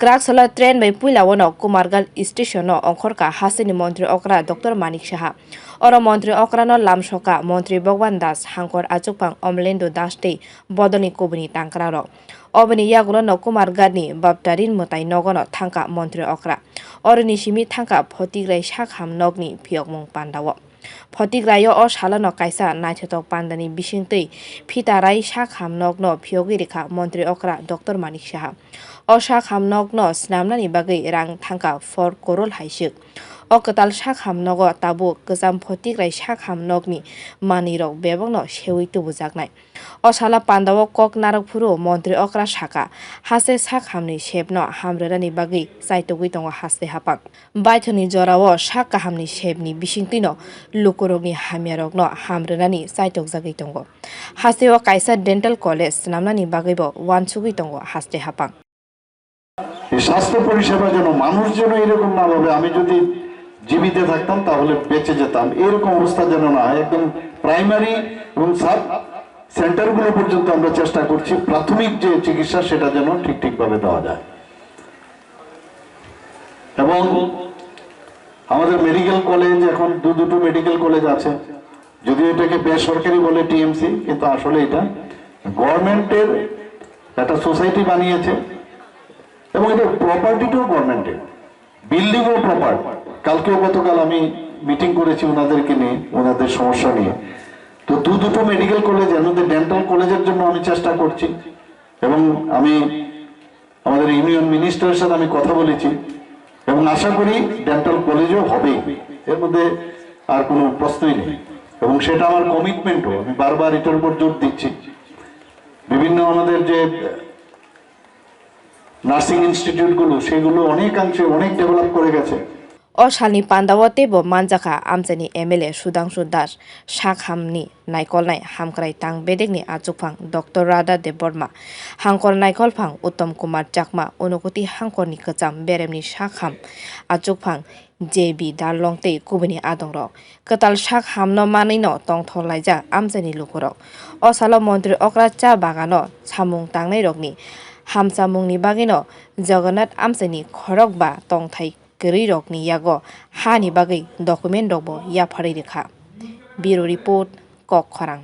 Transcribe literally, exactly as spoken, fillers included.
Kwrak salo train bai puila wano Kumarghat station no ongkhorkha hasteni montri okra Doctor Manik Saha. Oro montri okra no lamsokha montri Bhagwan Das, hangkor achukphang Omlendo Das tei bodolni kubuni tangkrarok. Oboni yagulo no Kumarghat ni Baptarin mwtai nogo no thangkha montri okra. Oroni simi thangkha Photigrai sak ham nokni phiyokmung pandao. Photigraio o salono kaisa naithotok pandani bisingtwi phitarai sak ham nokno phiyogwi rikha montri okra Doctor Manik Saha. O sak ham nokno snamnani bagwi rang thangkha four korol haisik. O kwtal sak ham nogo tabuk kwcham Photigrai sak ham nokni manwirok bebakno sewi tubujaknai. O salo pandao kok narwk phuru montri okra sakha, haste sak hamni sepno ham rwnani bagwi chaitogwi tongo haste haphang. Baithoni jorao sak kahamni sepni bisingtwino lukurokni hamyarokno ham rwnani chaitokjagwi tongo. Hasteo kaisa dental college swnamnani bagwibo uansugwi tongo haste haphang. এই স্বাস্থ্য পরিষেবা যেন মানুষ যেন এরকম না ভাবে, আমি যদি জীবিত থাকতাম তাহলে বেঁচে যেতাম, এরকম অবস্থা যেন না হয়। একদম প্রাইমারি এবং সাব সেন্টারগুলো পর্যন্ত আমরা চেষ্টা করছি প্রাথমিক যে চিকিৎসা সেটা যেন ঠিক ঠিকভাবে দেওয়া যায়। এবং আমাদের মেডিকেল কলেজ, এখন দু দুটো মেডিকেল কলেজ আছে, যদিও এটাকে বেসরকারি বলে টিএমসি, কিন্তু আসলে এটা গভর্নমেন্টের একটা সোসাইটি বানিয়েছে এবং এটা প্রপার্টিটাও গভর্নমেন্টের, বিল্ডিংও প্রপার্ট। কালকেও গতকাল আমি মিটিং করেছি ওনাদেরকে নিয়ে, ওনাদের সমস্যা নিয়ে। তো দু দুটো মেডিকেল কলেজ, এর মধ্যে ডেন্টাল কলেজের জন্য আমি চেষ্টা করছি এবং আমি আমাদের ইউনিয়ন মিনিস্টারের সাথে আমি কথা বলেছি এবং আশা করি ডেন্টাল কলেজও হবে, এর মধ্যে আর কোনো প্রশ্নই নেই। এবং সেটা আমার কমিটমেন্টও, আমি বারবার এটার উপর জোর দিচ্ছি। বিভিন্ন আমাদের যে নার্সিং ইনস্টিটিউটগুলো, সেগুলো অনেকাংশে অনেক ডেভেলপ করে গেছে। O salni pandao teibo manjakha amchaini M L A Sudhangshu Das, sak hamni naikolnai hamkrai tang bedekni achukphang Doctor Radha Debbarma, hangkor naikolphang Uttam Kumar Chakma, Unokoti hangkorni kwcham beremni sak ham achukphang J B Darlong tei kubuni adongrok. Kwtal sak hamno manwino tongthor laijak amchaini lukurok. O salo montri okra cha bagano samung tangnairokni hamchamungni bagwino Jagannath amchaini khorok ba tongthai kwrwirokni yago hani bagwi document rokbo yapharwi rwkha. Bureau Report, Kok Khorang.